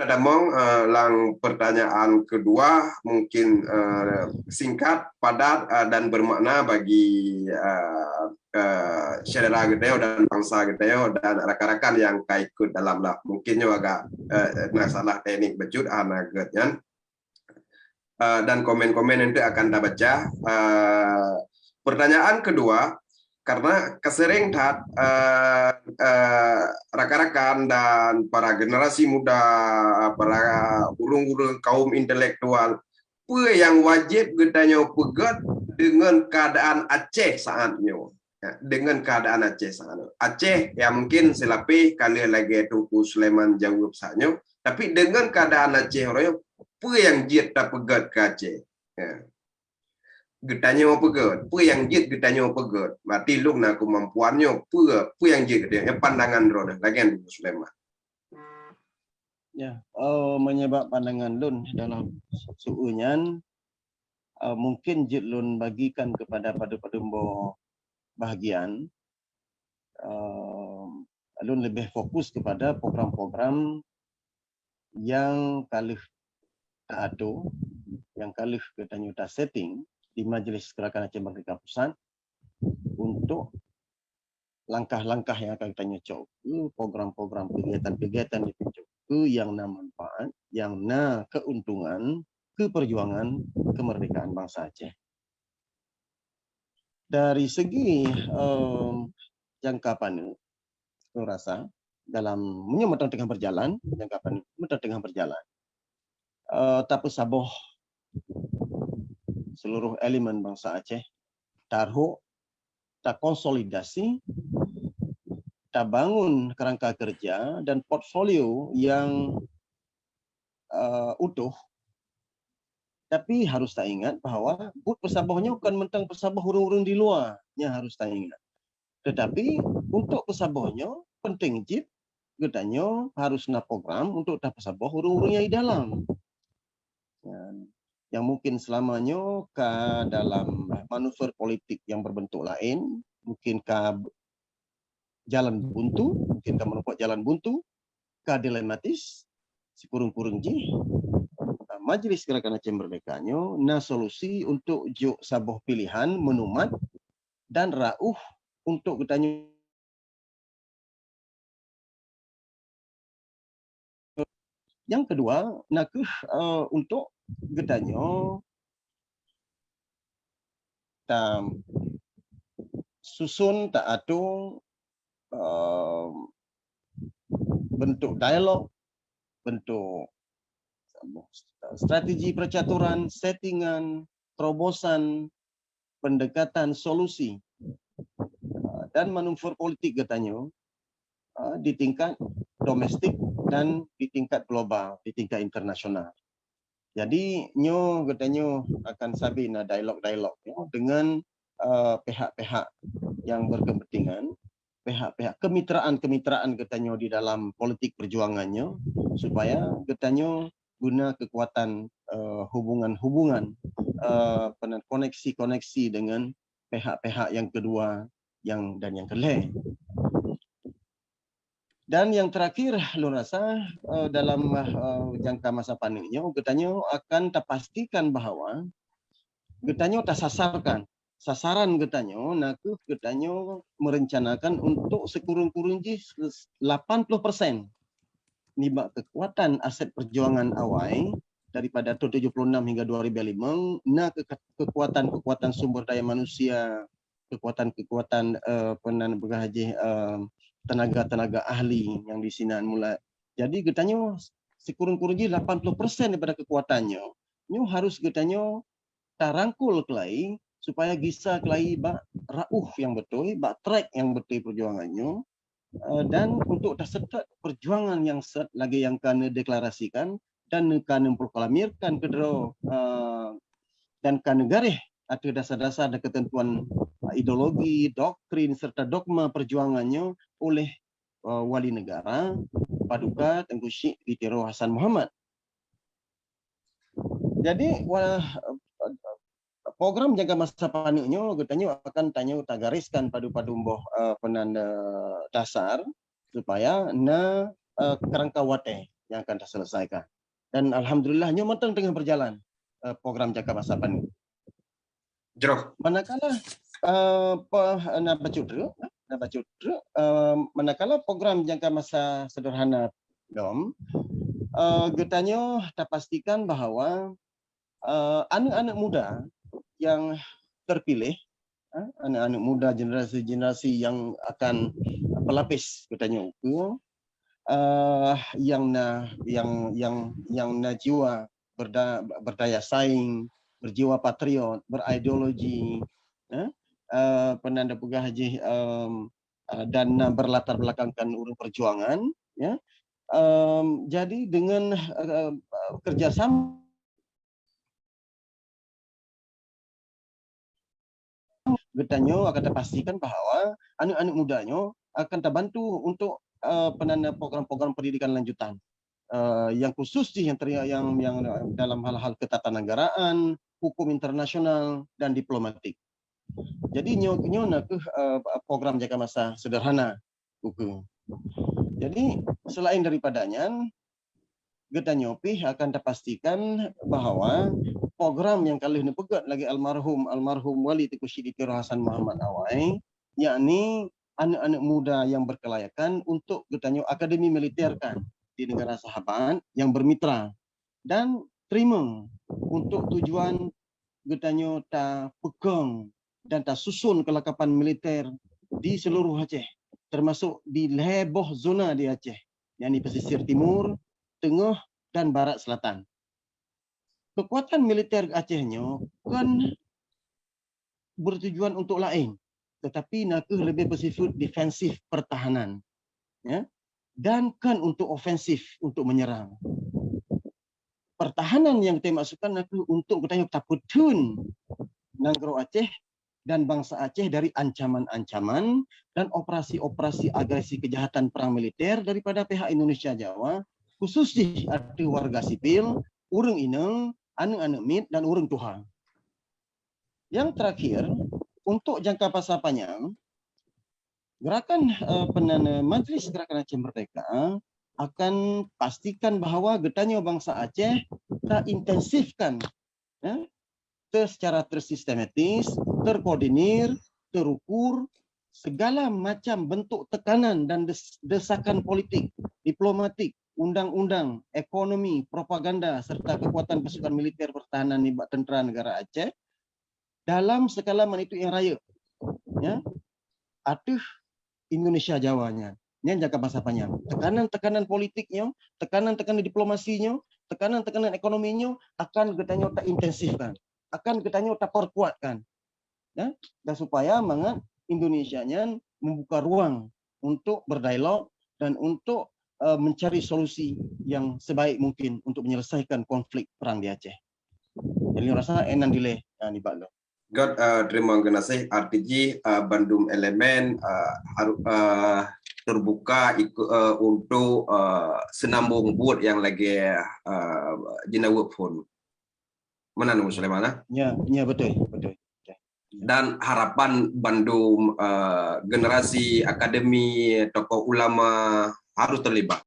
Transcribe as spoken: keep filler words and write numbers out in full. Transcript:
Tamong, eh, lam pertanyaan kedua, mungkin, eh, singkat, padat, eh, dan bermakna bagi, eh, eh, syedara geutanyoe dan bansa geutanyoe dan rakan-rakan nyang ka ikut dalam lah. Mungkin nyoe agak, eh, na salah teknik bacut, hana gét nyan. Eh, dan komen-komen nanti akan tabaca. Eh, pertanyaan kedua, karena kesering that, eh, eh, rakan-rakan dan para generasi muda, para ureuëng-ureuëng kaum intelektual, peue nyang wajéb geutanyoe peugét deungon keuadaan Aceh saat nyoe? Ya, deungon keuadaan Aceh saat nyoe. Aceh, ya, mungkin seulapéh ka lheueh lagée Teungku Sulaiman jaweueb saat nyoe, tapi deungon keuadaan Aceh uroe nyoe, peue nyang jeuet tapeugét keu Aceh? Ya. Geutanyoe peugét, peue nyang jeuet geutanyoe peugét? Berarti lôn na keumampuan nyoe, peue, peue nyang jeuet geutanyoe? Nyoe pandangan droeneuh, lagée Teungku Sulaiman. Ya, eh, meunyoe bak pandangan lôn dalam su-, su-, nyan, eh, mungkin jeuet lôn bagikan kepada padub-padub boh bahagian. Eh, lôn leubeh fokus kepada program-program nyang ka lheueh taatur, nyang ka lheueh geutanyoe ta-setting di Majelis Gerakan Aceh Merdeka Pusat untuk langkah-langkah nyang akan geutanyoe cok, keu program-program, kegiatan-kegiatan nyang geutanyoe cok, keu nyang na manfaat, nyang na keuntungan keu perjuangan kemerdekaan bansa Aceh. Dari segi, em, jangka paneuk, lôn rasa dalam, meunyoe mantong teungoh berjalan, jangka paneuk mantong teungoh berjalan, eh, tapeusaboh seluruh elemen bansa Aceh, tarhok, takonsolidasi, tabangun kerangka kerja dan portfolio yang, eh, utuh. Tapi harus taingat bahwa buet peusaboh nyoe kon mantong peusaboh ureuëng-ureuëng di luwa, nyan harus taingat. Tetapi untuk peusaboh nyoe penting jih geutanyoe harus na program untuk tapeusaboh ureuëng-ureuëng nyang di dalam. Ya. Nyang mungkin selama nyoe ka dalam manuver politik nyang berbentuk laén, mungkin ka jalan buntu, mungkin ka meureumpok jalan buntu, ka dilematis, sikureueng-kureueng jih, Majelis Gerakan Aceh Merdeka nyoe na solusi untuk jok saboh pilihan meunumat dan rauh untuk geutanyoe. Nyang keudua, na kheueh, eh, untuk geutanyoe ta susun, ta atur, eh, bentuk dialog, bentuk strategi percaturan, settingan, terobosan, pendekatan, solusi, eh, dan manuver politik geutanyoe, eh, di tingkat domestik dan di tingkat global, di tingkat internasional. Jadi, nyoe geutanyoe akan sabe na dialog-dialog, ya, dengan, eh, pihak-pihak yang berkepentingan, pihak-pihak kemitraan-kemitraan geutanyoe di dalam politik perjuangan nyoe, supaya geutanyoe guna kekuatan, eh, hubungan-hubungan, eh, peunan koneksi-koneksi dengan pihak-pihak yang kedua yang, dan yang kelhée. Dan yang terakhir, lôn rasa, eh, dalam, eh, jangka masa paneuk nyoe, geutanyoe akan tapastikan bahwa geutanyoe tasasarkan. Sasaran geutanyoe na kheueh geutanyoe merencanakan untuk sikureueng-kureueng jih lapan puluh persen nibak kekuatan aset perjuangan awai daripada tahun tujuh puluh enam hingga dua ribu lima, na ke-, kekuatan-kekuatan sumber daya manusia, kekuatan-kekuatan, eh, peunan peugah jih, eh, tenaga-tenaga ahli nyang di sinan mulai. Jadi geutanyoe sikureueng-kureueng jih lapan puluh persen daripada kekuatan nyoe, nyoe harus geutanyoe tarangkul keulai supaya gisa keulai bak rauh nyang beutôi, bak track nyang beutôi perjuangan nyoe, eh, dan untuk taseutôt perjuangan nyang sot lagée nyang ka neudeklarasikan dan ka neuproklamirkan keudroe, eh, dan ka neugaréh ateueh dasar-dasar dan keuteuntuan, eh, ideologi, doktrin serta dogma perjuangan nyoe oleh, eh, Wali Negara Paduka Teungku Chik Litiro Hasan Muhammad. Jadi, wa-, program jangka masa paneuk nyoe geutanyoe akan tanyoe tagariskan padub-padub boh, eh, peunan, eh, dasar supaya na, eh, kerangka watée. nyang akan taseuleusaika. Dan alhamdulillah nyoe mantong teungoh beujalan, eh, program jangka masa paneuk. Jroh. Manakala, eh, pe-, na bacut treuk, na bacut treuk, eh, manakala program jangka masa sederhana dom, eh, geutanyoe tapastikan bahwa, eh, aneuk-aneuk muda nyang terpilih, eh, aneuk-aneuk muda, generasi-generasi nyang akan pelapis geutanyoe ukeue, eh, nyang na, nyang, nyang, nyang na jiwa berda-, berdaya saing, berjiwa patriot, berideologi, eh, eh, peue nan tapeugah jih, em, eh, dan na berlatar belakangkan ureuëng perjuangan, ya. Em, jadi dengan, eh, eh, kerjasama geutanyoe akan tapastikan bahwa aneuk-aneuk muda nyoe akan tabantu untuk, eh, peue nan program-program pendidikan lanjutan, eh, yang khusus jih yang teri-, yang, yang dalam hal-hal ketatanegaraan, hukum internasional dan diplomatik. Jadi nyoe, nyoe nakeuh, eh, program jangka masa sederhana ukeue. Jadi selain daripada nyan, geutanyoe pih akan tapastikan bahwa program nyang ka lheueh neupeugét lagée almarhum, almarhum Wali Teungku Chik Dikir Hasan Muhammad Awai, yakni aneuk-aneuk muda nyang berkelayakan untuk geutanyoe akademi militer kan di negara sahabat nyang bermitra dan teurimong untuk tujuan geutanyoe tapeukong dan tasuson kelakapan militer di seluruh Aceh, termasuk di lhée boh zona di Aceh, yakni pesisir timur, teungoh, dan barat selatan. Kekuatan militer Aceh nyoe kon bertujuan untuk laén, tetapi nakeuh lebih bersifat defensif, pertahanan, ya, dan kon untuk ofensif, untuk menyerang. Pertahanan nyang teumaksudkan nakeuh untuk geutanyoe tapeutheun nanggroe Aceh dan bansa Aceh dari ancaman-ancaman dan operasi-operasi agresi kejahatan perang militer daripada pihak Indonesia Jawa, khusus jih ateueh warga sipil, ureuëng inong, aneuk-aneuk miet dan ureuëng tuha. Yang terakhir, untuk jangka masa panjang, gerakan, eh, peue nan, eh, Majlis Gerakan Aceh Merdeka akan pastikan bahwa geutanyoe bansa Aceh taintensifkan, eh, ter-, secara tersistematis, terkoordinir, terukur segala macam bentuk tekanan dan des-, desakan politik, diplomatik, undang-undang, ekonomi, propaganda serta kekuatan pasukan militer pertahanan nibak tentera negara Aceh dalam skala magnitudo nyang rayeuk, ya, ateueh Indonesia Jawa nyan. Nyan jangka masa panjang. Tekanan-tekanan politik nyoe, tekanan-tekanan diplomasi nyoe, tekanan-tekanan ekonomi nyoe akan geutanyoe taintensifkan, akan geutanyoe taperkuatkan, ya, dan supaya mangat Indonesia nyan membuka ruang untuk berdialog dan untuk, eh, mencari solusi yang sebaik mungkin untuk menyelesaikan konflik perang di Aceh. Jadi rasa enan dileh, eh, nibak lôn. Göt, eh, teurimong geunaséh, arti jih, eh, bandum elemen, eh, haru-, eh, terbuka iku-, eh, untuk, eh, seunambong buet nyang lagée, eh, jinoe weuek phon. Meunan, Sulaiman, eh? Ya, ya, betul, betul. Dan harapan bandum, eh, generasi akademi, tokoh ulama harus terlibat.